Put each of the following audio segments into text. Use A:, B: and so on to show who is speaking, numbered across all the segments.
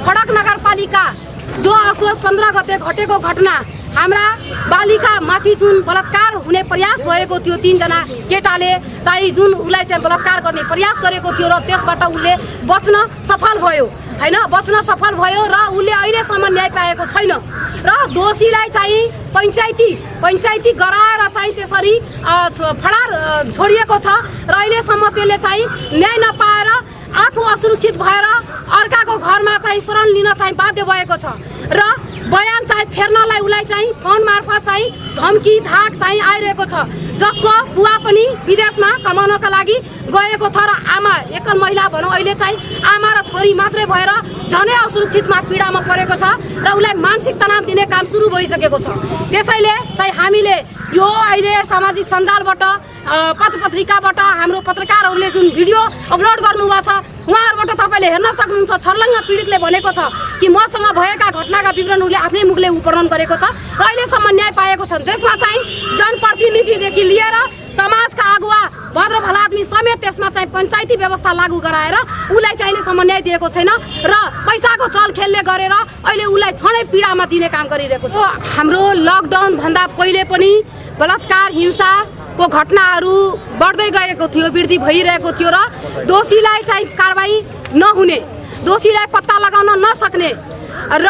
A: खडक नगरपालिका जो असोज 15 गते घटेको घटना हाम्रा बालिका माथि जुन बलात्कार हुने प्रयास भएको थियो, 3 जना केटाले चाहिँ जुन उलाई चाहिँ बलात्कार गर्ने प्रयास गरेको थियो र त्यसबाट उले बच्न सफल भयो हैन, बच्न सफल भयो र उले अहिलेसम्म न्याय पाएको छैन र दोषीलाई चाहिँ पञ्चायती गराएर चाहिँ त्यसरी फडार छोडिएको छ र अहिलेसम्म त्यसले चाहिँ न्याय नपाएर आफू असुरक्षित भएर अर्काको घरमा चाहिँ शरण लिन चाहिँ बाध्य भएको छ र बयान चाहिँ फेर्नलाई उलाई चाहिँ फोन मार्फत चाहिँ धम्की धाक चाहिँ आइरहेको छ, जसको बुवा पनि विदेशमा कमाउनका लागि गएको छ र आमा एकल महिला भनौँ अहिले चाहिँ आमा र छोरी मात्रै भएर झनै असुरक्षितमा पीडामा परेको छ र उसलाई मानसिक तनाव दिने काम सुरु भइसकेको छ। त्यसैले चाहिँ हामीले यो अहिले सामाजिक सञ्जालबाट पत्रपत्रिकाबाट हाम्रो पत्रकारहरूले जुन भिडियो अपलोड गर्नुभएको छ उहाँहरूबाट तपाईँले हेर्न सक्नुहुन्छ। छर्लङ्ग पीडितले भनेको छ कि मसँग भएका घटनाका विवरण उसले आफ्नै मुखले वर्णन गरेको छ र अहिलेसम्म न्याय पाएको छ, जसमा चाहिँ जनप्रतिनिधिदेखि लिएर समाजका अगुवा भद्र भला आदमी समेत त्यसमा चाहिँ पञ्चायती व्यवस्था लागू गराएर उसलाई चाहिँ अहिलेसम्म न्याय दिएको छैन र पैसाको चलखेलले गरेर अहिले उसलाई झनै पीडामा दिने काम गरिरहेको छ। हाम्रो लकडाउन भन्दा पहिले पनि बलात्कार हिंसाको घटनाहरू बढ्दै गएको थियो, वृद्धि भइरहेको थियो र दोषीलाई चाहिँ कारबाही नहुने, दोषीलाई पत्ता लगाउन नसक्ने र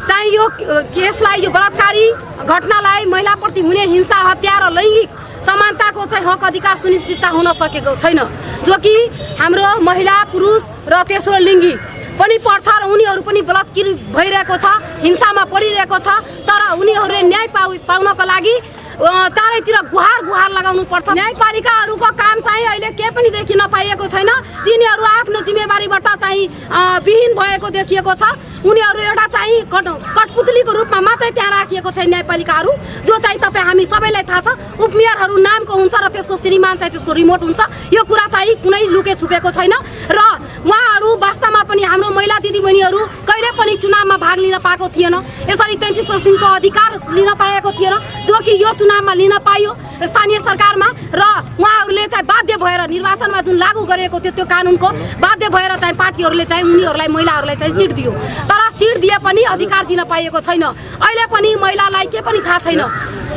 A: चाहिँ यो केसलाई यो बलात्कारी घटनालाई महिलाप्रति हुने हिंसा हत्या र लैङ्गिक समानताको चाहिँ हक अधिकार सुनिश्चितता हुन सकेको छैन, जो कि हाम्रो महिला पुरुष र तेस्रो लिङ्गी पनि पर्छ र उनीहरू पनि बलात्कार भइरहेको छ, हिंसामा परिरहेको छ। तर उनीहरूले न्याय पाउनको लागि चारैतिर गुहार लगाउनु पर्छ। न्यायपालिकाहरूको काम चाहिँ अहिले केही पनि देखिन पाइएको छैन, तिनीहरू आफ्नो जिम्मेवारीबाट चाहिँ विहीन भएको देखिएको छ। उनीहरू एउटा चाहिँ कठपुतलीको रूपमा मात्रै त्यहाँ राखिएको छ न्यायपालिकाहरू, जो चाहिँ तपाईँ हामी सबैलाई थाहा छ उपमेयरहरू नामको हुन्छ र त्यसको श्रीमान चाहिँ त्यसको रिमोट हुन्छ। यो कुरा चाहिँ कुनै लुके छुपेको छैन र उहाँहरू वास्तवमा पनि हाम्रो महिला दिदीबहिनीहरू कहिले पनि चुनावमा भाग लिन पाएको थिएन, यसरी 33% अधिकार लिन पाएको थिएन, जो कि यो चुनावमा लिन पाइयो स्थानीय सरकारमा र उहाँहरूले चाहिँ बाध्य भएर निर्वाचनमा जुन लागू गरेको थियो त्यो कानुनको बाध्य भएर चाहिँ पार्टीहरूले चाहिँ उनीहरूलाई महिलाहरूलाई चाहिँ सिट दियो, तर सिट दिए पनि अधिकार दिन पाइएको छैन। अहिले पनि महिलालाई के पनि थाहा छैन,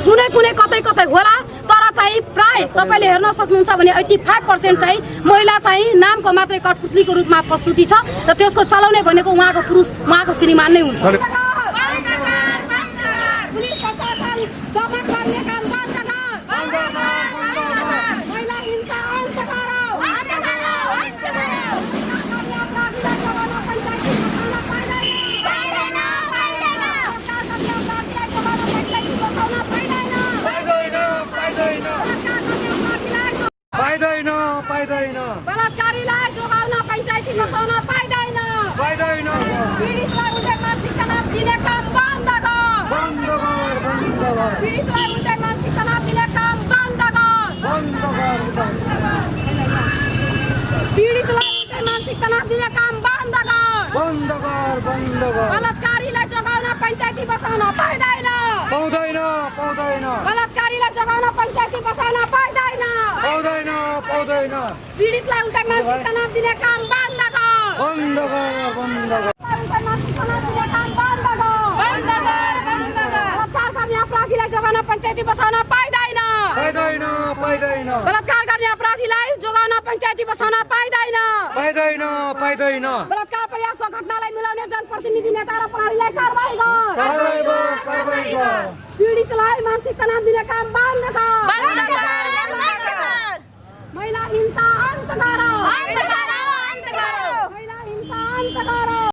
A: कुनै कतै होला, तर चाहिँ प्राय तपाईँले हेर्न सक्नुहुन्छ भने 85% चाहिँ महिला चाहिँ नामको मात्रै कठपुतलीको रूपमा प्रस्तुति छ र त्यसको चलाउने भनेको उहाँको पुरुष उहाँको श्रीमान नै हुन्छ।
B: पाइदैन
A: बलात्कारीलाई जोगाउन पञ्चायती बसाउन पाइदैन पीडितलाई उल्टै मानसिक तनाव दिने काम बन्द गर, पीडितलाई उल्टै मानसिक तनाव दिने काम बन्द गर, पीडितलाई उल्टै मानसिक तनाव दिने काम बन्द गर, बलात्कारीलाई जोगाउन पञ्चायती बसाउन पाइदैन, बलात्कारीलाई जोगाउन पञ्चायती बसाउन पाइदैन, पीडितलाई उल्टा मानसिक तनाव दिने काम बन्द गर, बलात्कार गर्ने अपराधीलाई जोगाउन पञ्चायती बसाउन पाइदैन, बलात्कार गर्ने अपराधीलाई जोगाउन पञ्चायती बसाउन पाइदैन, बलात्कार प्रयासको घटनालाई मिलाउने जनप्रतिनिधि नेता र प्रहरीलाई कारबाही गर, पीडितलाई मानसिक तनाव दिने काम